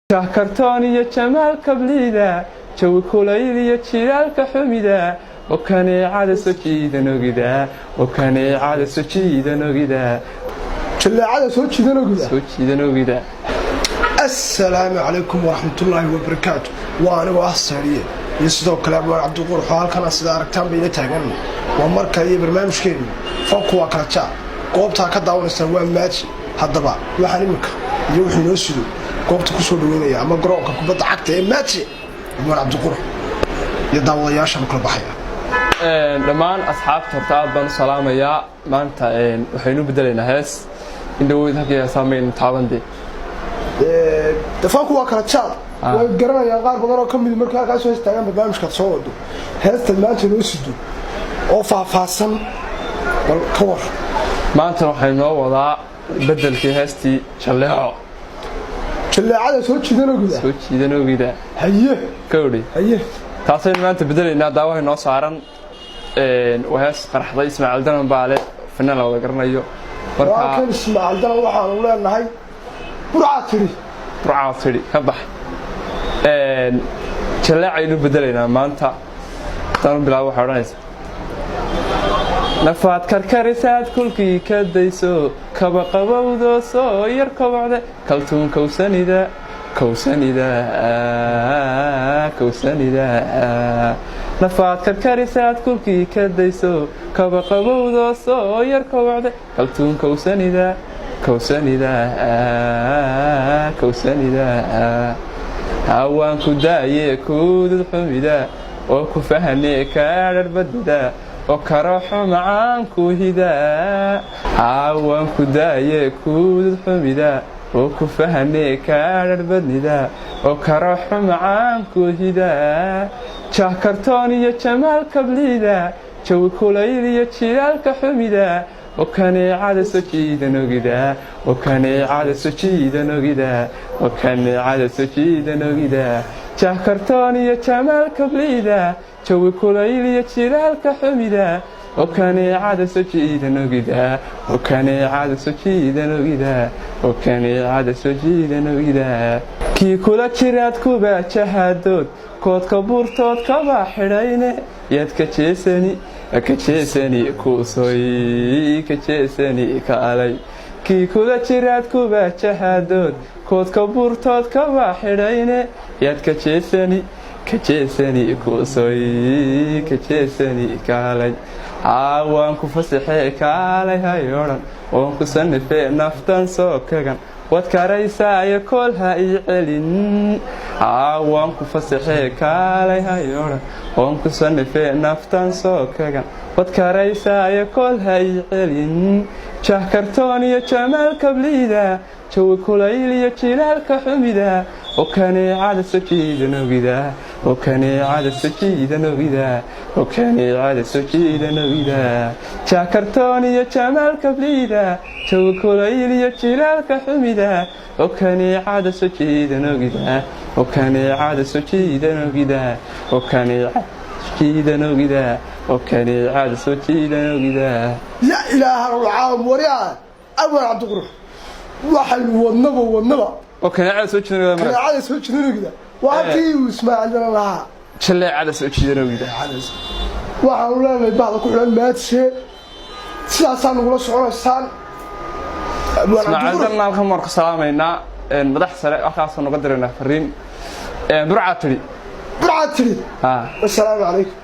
Kartoon iyo jamaal kabliida, jawi kulayl iyo jilaalka xumida, oo kaneecada soo jiidan ogida, oo kaneecada soo jiidan ogida. Jaleecada soo jiidan ogida. Soo jiidan ogida. Assalaamu calaykum waraxmatullaahi wabarakaatu. Waa anigoo ah Saariye iyo sidoo kale Abwaan Cabdiqurux oo halkana sida aragtaan bayla taagan. Waa marka iyo barnaamijkeennu Fanku Waa Kala Jaa. Goobtaa ka daawanaysaan waa Maaji. Haddaba waxaan iminka iyo wuxuu inoo sido goobta kusoo dhaweynaya ama garoonka kubadda cagta ee Maaji, Abwaan Cabdiqurux iyo daawadayaashaan kala baxaya. Dhammaan asxaabta horta aad baan u salaamayaa. Maanta waxaynu bedelaynaa hees indhaweyd halkii heesaa maynu taabande. De Fanku Waa Kala Jaad way garanayaan qaar badan oo ka midi markay halkaas soo istaagaan barnaamijkaad soo wado. Heestaad maanta inoo sido oo faahfaahsan bal ka war. Maanta waxay noo wadaa bedelkii heestii Jalleeco. Jaleecada soo jiidan ogida. Soo jiidan ogida. Haye. Kawdhi. Haye. Taasaynu maanta bedelaynaa. Daawahay noo saaran waa hees qaraxday. Ismaaciil Danan baa le, fanaan la wada garanayo. Marka Walaalkan Ismaaciil Danan waxaanu leenahay burcaa tidhi. Burcaa tidhi ka bax. Jaleecaynu bedelaynaa maanta. Haddaan u bilaabo, waxay odhanaysaa: nafaad karkarisaad kulkii ka dayso, kaba qabowdo soo yar kobocde, kaltuun kowsanida, kowsanida, kowsanida. Nafaad karkarisaad kulkii ka dayso, kaba qabowdo soo yar kobocde, kaltuun kowsanida, kowsanida, kowsanida. Hawaan ku daaye kuudud xumida, oo ku fahane kaadharbadida, oo karooxo macaan ku hidaa. Hawaan ku daaye kuudud xumida, oo ku fahane kaadharbadnida, oo karooxo macaan ku hidaa. Jah kartoon iyo jamaal kabliida, jawi kulayl iyo jilaalka xumida, oo kaneecada soo jiidan ogida, oo kaneecada soo jiidan ogida, oo kaneecada soo jiidan ogida. Jah kartoon iyo jamaal kabliida, jawi kulayl iyo jilaalka xumida, oo kaneecada soo jiidan ogida, oo kaneecada soo jiidan ogida, oo kaneecada soo jiidan ogida. Kii kula jiraad kuba jahadood, koodka buurtood kaba xidhayne, yaad ka jeesani, ka jeesani, kuusoy ka jeesani kaalay. Kii kula jiraad kuba jahadood, koodka buurtood kaba xidhayne, yaad ka jeesani, ka jeesani, kuusoy ka jeesani kaalay. Waan ku fasaxee kaalay, hay odhan, oon ku sanifee naftan soo kagan, waad karaysaayo kool ha ii celin. Waan ku fasaxee kaalay, hay odhan, oon ku sanifee naftan soo kagan, waad karaysaayo kool ha ii celin. Jah kartoon iyo jamaal kabliida, jawi kulayl iyo jilaalka xumida, oo kaneecada soo jiidan ogida, oo kaneecada soo jiidan ogida, oo kaneecada soo jiidan ogida. Jah kartoon iyo jamaal kabliida, jawi kulayl iyo jilaalka xumida, oo kaneecada soo jiidan ogida, oo kaneecada soo jiidan ogida, oo kaneecada soo jiidan ogida, oo kaneecada soo jiidan ogida. Ya ilaaha alcaam, waryaa Abwaan Cabdiqurux, waxaynu wadnaba wadnaba. Oo kaneecada soo jiidan ogida. Kaneecada soo jiidan ogida waa halkii uu Ismaaciil Danan lahaa. Jaleecada soo jiidan ogida. Waxaanu leenahay bahda ku xidhan Maadse, sidaasaa nagula soconaysaan. Abwaan Ismaaciil Cabdiqurux. Danan halkan waan ku salaamaynaa. Madax sare halkaasoo noga diraynaa fariin. Burcaa tidhi. Burcaa tidhi. Ha. Wasalaamu calaykum.